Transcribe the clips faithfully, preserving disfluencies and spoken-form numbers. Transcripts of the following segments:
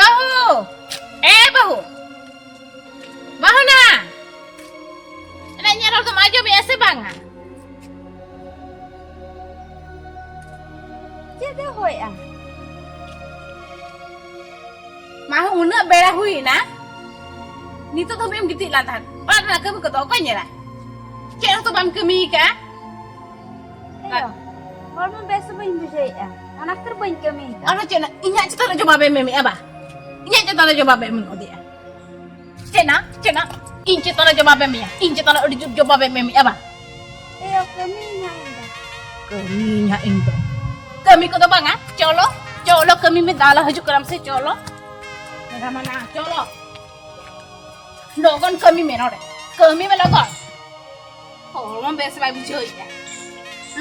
ᱵᱟᱹᱦᱩ! ᱮ ᱵᱟᱹᱦᱩ! ᱵᱟᱹᱦᱩ ᱱᱟ! ᱮᱱᱟ ᱤᱧᱟᱹᱜ ᱨᱚᱲ ᱫᱚᱢ ᱟᱸᱡᱚᱢᱮᱜᱼᱟ ᱥᱮ ᱵᱟᱝᱟ? ᱪᱮᱫ ᱮ ᱦᱚᱭᱮᱜᱼᱟ? ᱢᱟ ᱦᱚᱸ ᱩᱱᱟᱹᱜ ᱵᱮᱲᱟ ᱦᱩᱭᱮᱱᱟ, ᱱᱤᱛᱚᱜ ᱫᱷᱟᱹᱵᱤᱡ ᱮᱢ ᱜᱤᱛᱤᱡ ᱞᱮᱱ ᱛᱟᱦᱮᱸᱫ᱾ ᱚᱲᱟᱜ ᱨᱮᱱᱟᱜ ᱠᱟᱹᱢᱤ ᱠᱚᱫᱚ ᱚᱠᱚᱭ ᱧᱮᱞᱟ? ᱪᱮᱫ ᱦᱚᱸᱛᱚ ᱵᱟᱢ ᱠᱟᱹᱢᱤ ᱟᱠᱟᱫᱼᱟ᱾ ᱮᱭᱳ, ᱦᱚᱲᱢᱚ ᱵᱮᱥ ᱵᱟᱹᱧ ᱵᱩᱡᱷᱟᱹᱣᱮᱫᱼᱟ, ᱚᱱᱟ ᱠᱷᱟᱹᱛᱤᱨ ᱵᱟᱹᱧ ᱠᱟᱹᱢᱤ ᱟᱠᱟᱫᱼᱟ᱾ ᱟᱨᱦᱚᱸ ᱪᱮᱫ ᱱᱟ-, ᱤᱧᱟᱹᱜ ᱪᱮᱛᱟᱱ ᱨᱮ ᱡᱚᱵᱟᱵ ᱮᱢ ᱮᱢᱮᱜᱼᱟ ᱵᱟ? ᱤᱧᱟᱹᱜ ᱪᱮᱛᱟᱱ ᱨᱮ ᱡᱚᱵᱟᱵ ᱮᱢ ᱜᱚᱫᱮᱜᱼᱟ᱾ ᱪᱮᱫ ᱱᱟ, ᱪᱮᱫ ᱱᱟ? ᱤᱧ ᱪᱮᱛᱟᱱ ᱨᱮ ᱡᱚᱵᱟᱵ ᱮᱢ ᱮᱢᱮᱜᱼᱟ, ᱤᱧ ᱪᱮᱛᱟᱱ ᱨᱮ ᱟᱹᱰᱤ ᱡᱳᱨ ᱡᱚᱵᱟᱵ ᱮᱢ ᱮᱢᱮᱜᱼᱟ ᱵᱟ? ᱮᱭᱳ, ᱠᱟᱹᱢᱤᱭᱟᱹᱧ ᱦᱟᱸᱜ ᱤᱧ ᱫᱚ᱾ ᱠᱟᱹᱢᱤᱭᱟᱹᱧ ᱦᱟᱸᱜ ᱤᱧ ᱫᱚ᱾ ᱠᱟᱹᱢᱤ ᱠᱚᱫᱚ ᱵᱟᱝᱟ, ᱪᱚᱞᱚ, ᱪᱚᱞᱚ ᱠᱟᱹᱢᱤ ᱢᱮ, ᱫᱟᱞᱟ ᱦᱤᱡᱩᱜ ᱠᱟᱱᱟᱢ ᱥᱮ, ᱪᱚᱞᱚ᱾ ᱢᱮᱱᱟ ᱢᱟᱱᱟ, ᱪᱚᱞᱚ᱾ ᱞᱚᱜᱚᱱ ᱠᱟᱹᱢᱤ ᱢᱮ ᱱᱚᱰᱮ᱾ ᱠᱟᱹᱢᱤ ᱢᱮ ᱞᱚᱜᱚᱱ᱾ ᱦᱚᱲᱢᱚ ᱵᱮᱥ ᱵᱟᱭ ᱵᱩᱡᱷᱟᱹᱣᱮᱫᱼᱟ᱾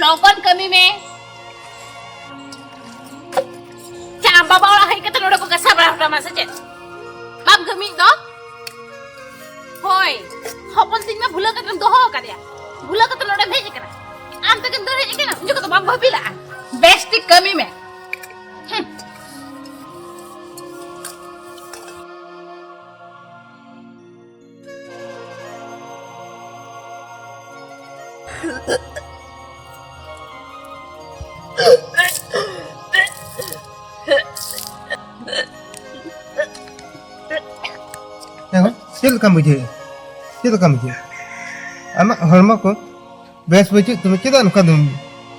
ᱞᱚᱜᱚᱱ ᱠᱟᱹᱢᱤ ᱢᱮ᱾ ᱪᱟ ᱟᱢ ᱵᱟᱵᱟ ᱚᱲᱟᱜ ᱦᱮᱡ ᱠᱟᱛᱮ ᱱᱚᱰᱮ ᱠᱚ ᱜᱟᱥᱟᱣ ᱵᱟᱲᱟ ᱦᱚᱴᱚ ᱟᱢᱟ ᱥᱮ ᱪᱮᱫ? ᱵᱟᱢ ᱠᱟᱹᱢᱤᱭᱮᱫ ᱫᱚ? ᱦᱳᱭ, ᱦᱚᱯᱚᱱ ᱛᱤᱧ ᱢᱟ ᱵᱷᱩᱞᱟᱹᱣ ᱠᱟᱛᱮᱢ ᱫᱚᱦᱚ ᱟᱠᱟᱫᱮᱭᱟ᱾ ᱵᱷᱩᱞᱟᱹᱣ ᱠᱟᱛᱮ ᱱᱚᱰᱮᱢ ᱦᱮᱡ ᱟᱠᱟᱱᱟ᱾ ᱟᱢ ᱛᱮᱜᱮᱢ ᱫᱟᱹᱲ ᱦᱮᱡ ᱟᱠᱟᱱᱟ᱾ ᱩᱱ ᱡᱚᱠᱷᱚᱱ ᱫᱚ ᱵᱟᱢ ᱵᱷᱟᱹᱵᱤ ᱞᱟᱜᱼᱟ᱾ ᱵᱮᱥ ᱴᱷᱤᱠ ᱠᱟᱹᱢᱤ ᱢᱮ᱾ ᱦᱩᱸ᱾ ᱦᱮᱸ, ᱪᱮᱫ ᱞᱮᱠᱟᱢ ᱵᱩᱡᱷᱟᱹᱣᱮᱫᱼᱟ? ᱪᱮᱫ ᱞᱮᱠᱟᱢ ᱵᱩᱡᱷᱟᱹᱣᱮᱫᱼᱟ? ᱟᱢᱟᱜ ᱦᱚᱲᱢᱚ ᱠᱚ ᱵᱮᱥ ᱵᱟᱹᱪᱩᱜ ᱛᱟᱢᱟ, ᱪᱮᱫᱟᱜ ᱱᱚᱝᱠᱟ ᱫᱚᱢ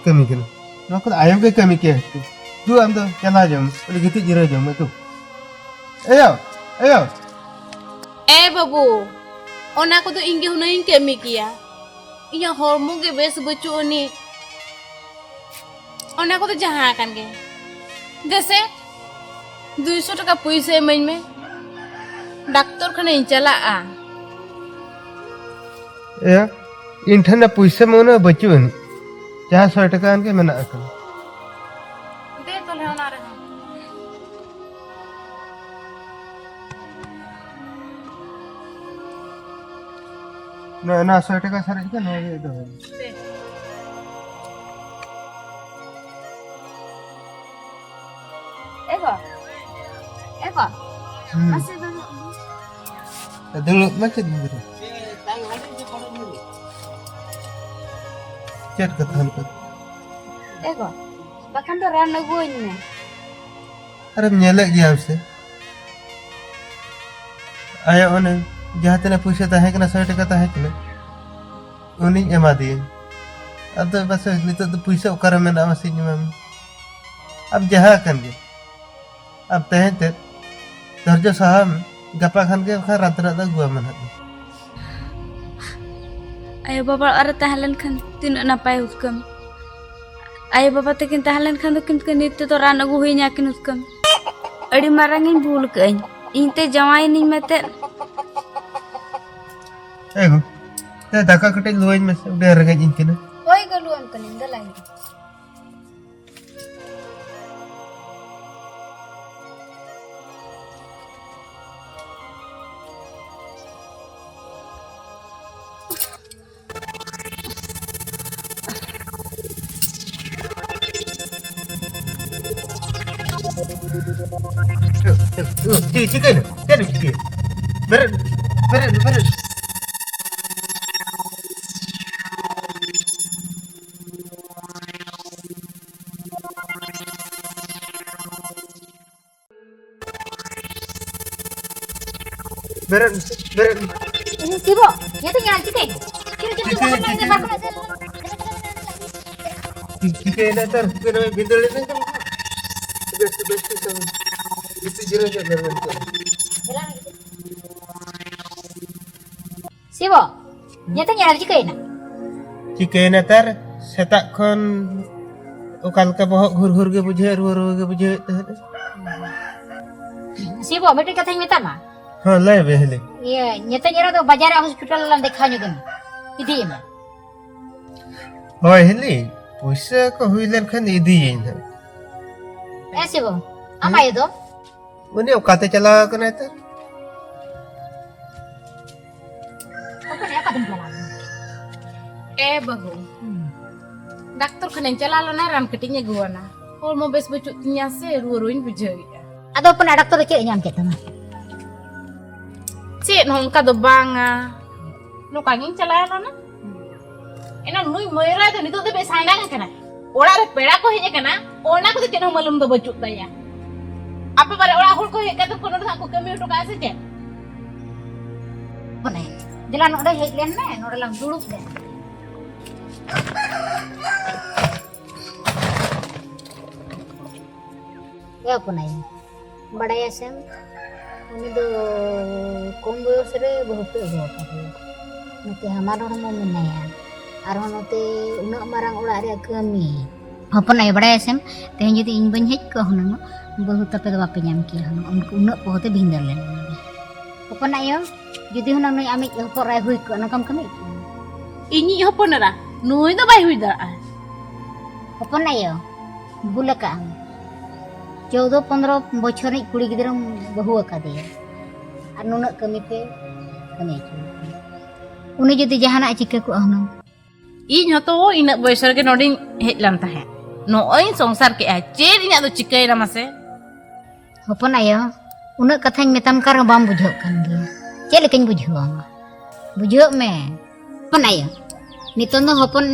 ᱠᱟᱹᱢᱤ ᱠᱟᱱᱟ? ᱱᱚᱣᱟ ᱠᱚᱫᱚ ᱟᱭᱳ ᱜᱮ ᱠᱟᱹᱢᱤ ᱠᱮᱭᱟ᱾ ᱫᱩ, ᱟᱢ ᱫᱚ ᱪᱟᱞᱟᱣ ᱡᱚᱝ ᱢᱮ, ᱚᱸᱰᱮ ᱜᱤᱛᱤᱡ ᱡᱤᱨᱟᱹᱣ ᱡᱚᱝ ᱢᱮ, ᱫᱩ᱾ ᱮᱭᱳ, ᱮᱭᱳ᱾ ᱮ ᱵᱟᱹᱵᱩ, ᱚᱱᱟ ᱠᱚᱫᱚ ᱤᱧ ᱜᱮ ᱦᱩᱱᱟᱹᱝ ᱤᱧ ᱠᱟᱹᱢᱤ ᱠᱮᱭᱟ᱾ ᱤᱧᱟᱹᱜ ᱦᱚᱲᱢᱚ ᱜᱮ ᱵᱮᱥ ᱵᱟᱹᱪᱩᱜ ᱟᱹᱱᱤᱡ᱾ ᱚᱱᱟ ᱠᱚᱫᱚ ᱡᱟᱦᱟᱸ ᱟᱠᱟᱱ ᱜᱮ᱾ ᱫᱮᱥᱮ, ᱫᱩᱭᱥᱚ ᱴᱟᱠᱟ ᱯᱩᱭᱥᱟᱹ ᱤᱢᱟᱹᱧ ᱢᱮ, ᱰᱟᱠᱛᱚᱨ ᱠᱷᱟᱱᱟᱧ ᱪᱟᱞᱟᱜᱼᱟ᱾ ᱮᱭᱟ, ᱤᱧ ᱴᱷᱮᱱ ᱫᱚ ᱯᱩᱭᱥᱟᱹ ᱢᱟ ᱩᱱᱟᱹᱜ ᱵᱟᱹᱪᱩᱜ ᱟᱹᱱᱤᱡ, ᱡᱟᱦᱟᱸ ᱥᱚᱭ ᱴᱟᱠᱟ ᱜᱟᱱ ᱜᱮ ᱢᱮᱱᱟᱜ ᱟᱠᱟᱫᱟ᱾ ᱫᱮ ᱛᱟᱦᱞᱮ ᱚᱱᱟ ᱨᱮᱦᱚᱸ᱾ ᱱᱚᱣᱟ, ᱱᱚᱣᱟ ᱥᱚᱭ ᱴᱟᱠᱟ ᱥᱟᱨᱮᱡ ᱠᱟᱱᱟ, ᱱᱚᱣᱟ ᱜᱮ ᱫᱚᱦᱚᱭ ᱢᱮ᱾ ᱮ ᱜᱚ, ᱮ ᱦᱩᱸ᱾ ᱢᱟᱥᱮ ᱫᱩᱲᱩᱵ ᱢᱮ᱾ ᱫᱩᱲᱩᱵ ᱢᱮ, ᱪᱮᱫ ᱮᱢ ᱫᱩᱲᱩᱵ? ᱪᱮᱫ ᱠᱟᱛᱷᱟ ᱚᱱᱠᱟ? ᱮ ᱜᱚ, ᱵᱟᱠᱷᱟᱱ ᱫᱚ ᱨᱟᱱ ᱟᱹᱜᱩᱣᱟᱹᱧ ᱢᱮ᱾ ᱟᱨᱮᱢ ᱧᱮᱞᱮᱫ ᱜᱮᱭᱟ ᱥᱮ, ᱟᱭᱟᱜ ᱚᱱᱮ ᱡᱟᱦᱟᱸ ᱛᱤᱱᱟᱹᱜ ᱯᱩᱭᱥᱟᱹ ᱛᱟᱦᱮᱸ ᱠᱟᱱᱟ, ᱥᱚᱭ ᱴᱟᱠᱟ ᱛᱟᱦᱮᱸ ᱠᱟᱱᱟ, ᱩᱱᱤᱧ ᱮᱢᱟ ᱫᱮᱭᱟᱹᱧ᱾ ᱟᱫᱚ ᱢᱟᱥᱮ ᱱᱤᱛᱚᱜ ᱫᱚ ᱯᱩᱭᱥᱟᱹ ᱚᱠᱟᱨᱮ ᱢᱮᱱᱟᱜᱼᱟ, ᱢᱟᱥᱮᱧ ᱮᱢᱟᱢᱟ? ᱟᱢ ᱡᱟᱦᱟᱸ ᱟᱠᱟᱱ ᱜᱮ, ᱟᱢ ᱛᱟᱦᱮᱸ ᱛᱮᱫ ᱫᱷᱳᱨᱡᱚ ᱥᱟᱦᱟᱣ ᱢᱮ, ᱜᱟᱯᱟ ᱠᱷᱟᱱ ᱜᱮ ᱵᱟᱠᱷᱟᱱ ᱨᱟᱱ ᱛᱮᱱᱟᱜ ᱫᱚ ᱟᱹᱜᱩᱣᱟᱢᱟ ᱱᱟᱦᱟᱜ᱾ ᱟᱭᱳ ᱵᱟᱵᱟ ᱚᱲᱟᱜ ᱨᱮ ᱛᱟᱦᱮᱸ ᱞᱮᱱᱠᱷᱟᱱ ᱛᱤᱱᱟᱹᱜ ᱱᱟᱯᱟᱭ ᱦᱩᱛᱠᱟᱹᱢ᱾ ᱟᱭᱳ ᱵᱟᱵᱟ ᱛᱟᱹᱠᱤᱱ ᱛᱟᱦᱮᱸ ᱞᱮᱱᱠᱷᱟᱱ ᱫᱚ ᱠᱤᱱ ᱱᱤᱛ ᱛᱮᱫᱚ ᱨᱟᱱ ᱟᱹᱜᱩ ᱦᱩᱭ ᱤᱧᱟ ᱠᱤᱱ ᱦᱩᱛᱠᱟᱹᱢ᱾ ᱟᱹᱰᱤ ᱢᱟᱨᱟᱝ ᱤᱧ ᱵᱷᱩᱞ ᱠᱟᱹᱜ ᱟᱹᱧ᱾ ᱤᱧ ᱛᱮ ᱡᱟᱶᱟᱭ ᱤᱱᱟᱹᱧ ᱢᱮᱱᱛᱮ᱾ ᱮ ᱜᱚ, ᱛᱮ ᱫᱟᱠᱟ ᱠᱟᱹᱴᱤᱡ ᱞᱩᱣᱟᱹᱧ ᱢᱮᱥᱮ, ᱟᱹᱰᱤ ᱨᱮᱸᱜᱮᱡ ᱤᱧ ᱠᱟᱱᱟ᱾ ᱦᱳᱭ ᱜᱚ, ᱞᱩᱣᱟᱹᱧ ᱠᱟᱹᱱᱟᱹᱧ, ᱫᱮᱞᱟᱭ ᱢᱮ᱾ ᱪᱤ-, ᱪᱤᱠᱟᱹᱭᱮᱱᱟ? ᱪᱮᱫ ᱮᱢ ᱪᱤᱠᱟᱹᱭᱟ? ᱵᱮᱨᱮᱫ, ᱵᱮᱨᱮᱫ, ᱵᱮᱨᱮᱫ᱾ ᱵᱮᱨᱮᱫ ᱢᱮᱥᱮ, ᱵᱮᱨᱮᱫ ᱢᱮ᱾ ᱤᱧ ᱥᱤᱵᱚ, ᱱᱤᱛᱚᱜ ᱧᱮᱞ ᱪᱤᱠᱟᱹᱭ? ᱪᱤᱠᱟᱹᱭ, ᱪᱤᱠᱟᱹᱭ? ᱪᱤᱠᱟᱹᱭ ᱱᱮᱛᱟᱨ? ᱵᱤᱱ ᱵᱤᱱᱫᱟᱹᱲ ᱮᱫᱟ? ᱵᱮᱥ, ᱵᱮᱥ, ᱵᱮᱥ, ᱵᱮᱥ᱾ ᱜᱤᱛᱤᱡ ᱡᱤᱨᱟᱹᱣ ᱧᱚᱜ ᱢᱮ ᱢᱮᱱᱛᱮ᱾ ᱥᱤᱵᱚ, ᱱᱤᱛᱚᱜ ᱧᱮᱞ ᱪᱤᱠᱟᱹᱭᱮᱱᱟ? ᱪᱤᱠᱟᱹᱭᱮᱱᱟ ᱛᱟᱨ? ᱥᱮᱛᱟᱜ ᱠᱷᱚᱱ ᱚᱠᱟ ᱞᱮᱠᱟ ᱵᱚᱦᱚᱜ ᱜᱷᱩᱨ ᱜᱷᱩᱨ ᱜᱮ ᱵᱩᱡᱷᱟᱹᱣ, ᱨᱩᱣᱟᱹ ᱨᱩᱣᱟᱹ ᱜᱮ ᱵᱩᱡᱷᱟᱹᱣᱮᱫ ᱛᱟᱦᱮᱸᱫ᱾ ᱥᱤᱵᱚ, ᱢᱤᱫᱴᱮᱡ ᱠᱟᱛᱷᱟᱧ ᱢᱮᱛᱟᱢᱟ᱾ ᱦᱮᱸ, ᱞᱟᱹᱭ ᱢᱮ, ᱦᱤᱞᱤ᱾ ᱤᱭᱟᱹ, ᱧᱮᱛᱮ ᱧᱮᱨᱟ ᱫᱚ ᱵᱟᱡᱟᱨ ᱨᱮ ᱦᱚᱥᱯᱤᱴᱟᱞ ᱨᱮᱞᱟᱝ ᱫᱮᱠᱷᱟᱣ ᱧᱚᱜ ᱮᱱᱟ᱾ ᱤᱫᱤᱭᱮᱢᱟ᱾ ᱦᱳᱭ, ᱦᱤᱞᱤ, ᱯᱩᱭᱥᱟᱹ ᱠᱚ ᱦᱩᱭ ᱞᱮᱱᱠᱷᱟᱱ ᱤᱫᱤᱭᱟᱹᱧ ᱦᱟᱸᱜ᱾ ᱦᱮᱸ ᱥᱤᱵᱚ, ᱟᱢ ᱟᱭᱳ ᱫᱚ? ᱩᱱᱤ ᱚᱠᱟᱛᱮ ᱪᱟᱞᱟᱣ ᱟᱠᱟᱱᱟᱭ ᱛᱮ? ᱚᱠᱟᱛᱮ, ᱚᱠᱟᱛᱮᱢ ᱪᱟᱞᱟᱣ ᱞᱮᱱᱟ? ᱮ ᱵᱟᱹᱦᱩ, ᱦᱩᱸ᱾ ᱰᱟᱠᱛᱚᱨ ᱠᱷᱟᱱᱟᱧ ᱪᱟᱞᱟᱣ ᱞᱮᱱᱟ, ᱨᱟᱱ ᱠᱟᱹᱴᱤᱡ ᱤᱧ ᱟᱹᱜᱩᱣᱟᱱᱟ᱾ ᱦᱚᱲᱢᱚ ᱵᱮᱥ ᱵᱟᱹᱪᱩᱜ ᱛᱤᱧᱟ ᱥᱮ, ᱨᱩᱣᱟᱹ ᱨᱩᱣᱟᱹᱧ ᱵᱩᱡᱷᱟᱹᱣᱮᱫᱼᱟ᱾ ᱟᱫᱚ ᱦᱚᱯᱚᱱ, ᱰᱟᱠᱛᱚᱨ ᱫᱚ ᱪᱮᱫ ᱮ ᱧᱟᱢ ᱠᱮᱫ ᱛᱟᱢᱟ? ᱪᱮᱫ ᱦᱚᱸ ᱚᱱᱠᱟ ᱫᱚ ᱵᱟᱝᱟ᱾ ᱱᱚᱝᱠᱟ ᱜᱤᱧ ᱪᱟᱞᱟᱣ ᱞᱮᱱᱟ᱾ ᱮᱱᱟᱝ ᱱᱩᱭ ᱢᱟᱹᱭᱨᱟ ᱫᱚ ᱱᱤᱛᱚᱜ ᱫᱷᱟᱹᱵᱤᱡ ᱥᱟᱸᱰᱟᱝ ᱟᱠᱟᱱᱟ᱾ ᱚᱲᱟᱜ ᱨᱮ ᱯᱮᱲᱟ ᱠᱚ ᱦᱮᱡ ᱟᱠᱟᱱᱟ, ᱚᱱᱟ ᱠᱚᱫᱚ ᱪᱮᱫ ᱦᱚᱸ ᱢᱟᱞᱩᱢ ᱫᱚ ᱵᱟᱹᱪᱩᱜ ᱛᱟᱭᱟ᱾ ᱟᱯᱮ ᱵᱟᱨᱮ ᱚᱲᱟᱜ ᱦᱚᱲ ᱠᱚ ᱦᱮᱡ ᱠᱟᱛᱮ ᱠᱚ ᱱᱚᱰᱮ ᱦᱟᱸᱜ ᱠᱚ ᱠᱟᱹᱢᱤ ᱦᱚᱴᱚ ᱠᱟᱜᱼᱟ ᱥᱮ ᱪᱮᱫ? ᱦᱚᱯᱚᱱ ᱟᱭᱳ, ᱫᱮᱞᱟ ᱱᱚᱰᱮ ᱦᱮᱡ ᱞᱮᱱ ᱢᱮ, ᱱᱚᱰᱮ ᱞᱟᱝ ᱫᱩᱲᱩᱵ ᱞᱮᱱ᱾ ᱮ ᱦᱚᱯᱚᱱ ᱟᱭᱳ, ᱵᱟᱲᱟᱭᱟ ᱥᱮᱢ, ᱩᱱᱤ ᱫᱚ ᱠᱚᱢ ᱵᱚᱭᱚᱥ ᱨᱮ ᱵᱟᱹᱦᱩ ᱯᱮ ᱟᱹᱜᱩ ᱟᱠᱟᱫᱮᱭᱟ᱾ ᱱᱚᱛᱮ ᱦᱟᱢᱟᱞ ᱦᱚᱲᱢᱚ ᱢᱮᱱᱟᱭᱟ, ᱟᱨᱦᱚᱸ ᱱᱚᱛᱮ ᱩᱱᱟᱹᱜ ᱢᱟᱨᱟᱝ ᱚᱲᱟᱜ ᱨᱮᱭᱟᱜ ᱠᱟᱹᱢᱤ᱾ ᱦᱚᱯᱚᱱ ᱟᱭᱳ, ᱵᱟᱲᱟᱭᱟ ᱥᱮᱢ, ᱛᱮᱦᱮᱧ ᱡᱩᱫᱤ ᱤᱧ ᱵᱟᱹᱧ ᱦᱮᱡ ᱠᱚᱜᱼᱟ ᱦᱩᱱᱟᱹᱝ, ᱵᱟᱹᱦᱩ ᱛᱟᱯᱮ ᱫᱚ ᱵᱟᱯᱮ ᱧᱟᱢ ᱠᱮᱭᱟ ᱦᱩᱱᱟᱹᱝ, ᱩᱱᱠᱩ ᱩᱱᱟᱹᱜ ᱯᱚᱦᱚᱛᱮ ᱵᱷᱤᱸᱫᱟᱹᱲ ᱞᱮᱱᱟ᱾ ᱦᱚᱯᱚᱱ ᱟᱭᱳ, ᱡᱩᱫᱤ ᱦᱩᱱᱟᱹᱝ ᱱᱩᱭ ᱟᱢᱤᱡ ᱦᱚᱯᱚᱱ ᱮᱨᱟᱭ ᱦᱩᱭ ᱠᱚᱜᱼᱟ, ᱱᱚᱝᱠᱟᱢ ᱠᱟᱹᱢᱤ ᱠᱮᱭᱟ? ᱤᱧᱤᱡ ᱦᱚᱯᱚᱱ ᱮᱨᱟ ᱱᱩᱭ ᱫᱚ ᱵᱟᱭ ᱦᱩᱭ ᱫᱟᱲᱮᱭᱟᱜᱼᱟ᱾ ᱦᱚᱯᱚᱱ ᱟᱭᱳ, ᱵᱷᱩᱞ ᱟᱠᱟᱜ ᱟᱢ᱾ ᱪᱳᱫᱚ ᱯᱚᱱᱫᱽᱨᱚ ᱵᱚᱪᱷᱚᱨ ᱨᱤᱱᱤᱡ ᱠᱩᱲᱤ ᱜᱤᱫᱽᱨᱟᱹᱢ ᱵᱟᱹᱦᱩ ᱟᱠᱟᱫᱮᱭᱟ, ᱟᱨ ᱱᱩᱱᱟᱹᱜ ᱠᱟᱹᱢᱤ ᱯᱮ ᱠᱟᱹᱢᱤ ᱦᱚᱪᱚ ᱟᱠᱟᱫᱮᱭᱟ᱾ ᱩᱱᱤ ᱡᱩᱫᱤ ᱡᱟᱦᱟᱱᱟᱜ ᱮ ᱪᱤᱠᱟᱹ ᱠᱚᱜᱼᱟ ᱦᱩᱱᱟᱹᱝ? ᱤᱧ ᱦᱚᱸᱛᱚ ᱤᱱᱟᱹᱜ ᱵᱚᱭᱮᱥ ᱨᱮᱜᱮ ᱱᱚᱰᱮᱧ ᱦᱮᱡ ᱞᱮᱱ ᱛᱟᱦᱮᱸᱫ, ᱱᱚᱜᱼᱚᱭ ᱤᱧ ᱥᱚᱝᱥᱟᱨ ᱠᱮᱜᱼᱟ, ᱪᱮᱫ ᱤᱧᱟᱹᱜ ᱫᱚ ᱪᱤᱠᱟᱹᱭᱮᱱᱟ ᱢᱟᱥᱮ? ᱦᱚᱯᱚᱱ ᱟᱭᱳ, ᱩᱱᱟᱹᱜ ᱠᱟᱛᱷᱟᱧ ᱢᱮᱛᱟᱢ ᱠᱟᱱ ᱨᱮᱦᱚᱸ ᱵᱟᱢ ᱵᱩᱡᱷᱟᱹᱜ ᱠᱟᱱ ᱜᱮᱭᱟ᱾ ᱪᱮᱫ ᱞᱮᱠᱟᱧ ᱵᱩᱡᱷᱟᱹᱣᱟᱢᱟ? ᱵᱩᱡᱷᱟᱹᱣ ᱢᱮ᱾ ᱦᱚᱯᱚᱱ ᱟᱭᱳ, ᱱᱤᱛᱚᱝ ᱫᱚ ᱦᱚᱯᱚᱱ,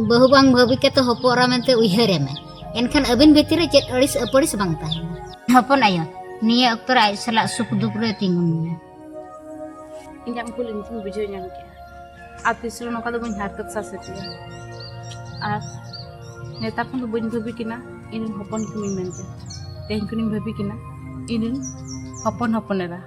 ᱵᱟᱹᱦᱩ ᱵᱟᱝ ᱵᱷᱟᱹᱵᱤ ᱠᱟᱛᱮ ᱦᱚᱯᱚᱱ ᱮᱨᱟ ᱢᱮᱱᱛᱮ ᱩᱭᱦᱟᱹᱨᱮ ᱢᱮ᱾ ᱮᱱᱠᱷᱟᱱ ᱟᱹᱵᱤᱱ ᱵᱷᱤᱛᱤᱨ ᱨᱮ ᱪᱮᱫ ᱟᱹᱲᱤᱥ ᱟᱹᱯᱟᱹᱲᱤᱥ ᱵᱟᱝ ᱛᱟᱦᱮᱱᱟ᱾ ᱦᱚᱯᱚᱱ ᱟᱭᱳ, ᱱᱤᱭᱟᱹ ᱚᱠᱛᱚ ᱨᱮ ᱟᱡ ᱥᱟᱞᱟᱜ ᱥᱩᱠ ᱫᱩᱠ ᱨᱮ ᱛᱤᱸᱜᱩᱱ ᱢᱮ᱾ ᱤᱧᱟᱹᱜ ᱵᱷᱩᱞ ᱤᱧ ᱛᱤᱧ ᱵᱩᱡᱷᱟᱹᱣ ᱧᱟᱢ ᱠᱮᱜᱼᱟ᱾ ᱟᱨ ᱛᱤᱥ ᱨᱮᱦᱚᱸ ᱱᱚᱝᱠᱟ ᱫᱚ ᱵᱟᱹᱧ ᱦᱟᱨᱠᱮᱛ ᱥᱟᱥᱮᱛ ᱜᱮᱭᱟ᱾ ᱟᱨ ᱱᱮᱛᱟᱨ ᱠᱷᱚᱱ ᱫᱚ ᱵᱟᱹᱧ ᱵᱷᱟᱹᱵᱤ ᱠᱤᱱᱟ ᱤᱧ ᱨᱮᱱ ᱦᱚᱯᱚᱱ ᱠᱤᱱᱤᱧ ᱢᱮᱱᱛᱮ᱾ ᱛᱮᱦᱮᱧ ᱠᱷᱚᱱᱤᱧ ᱵᱷᱟᱹᱵᱤ ᱠᱤᱱᱟ ᱤᱧ ᱨᱮᱱ ᱦᱚᱯᱚᱱ ᱦᱚᱯᱚᱱ ᱮᱨᱟ᱾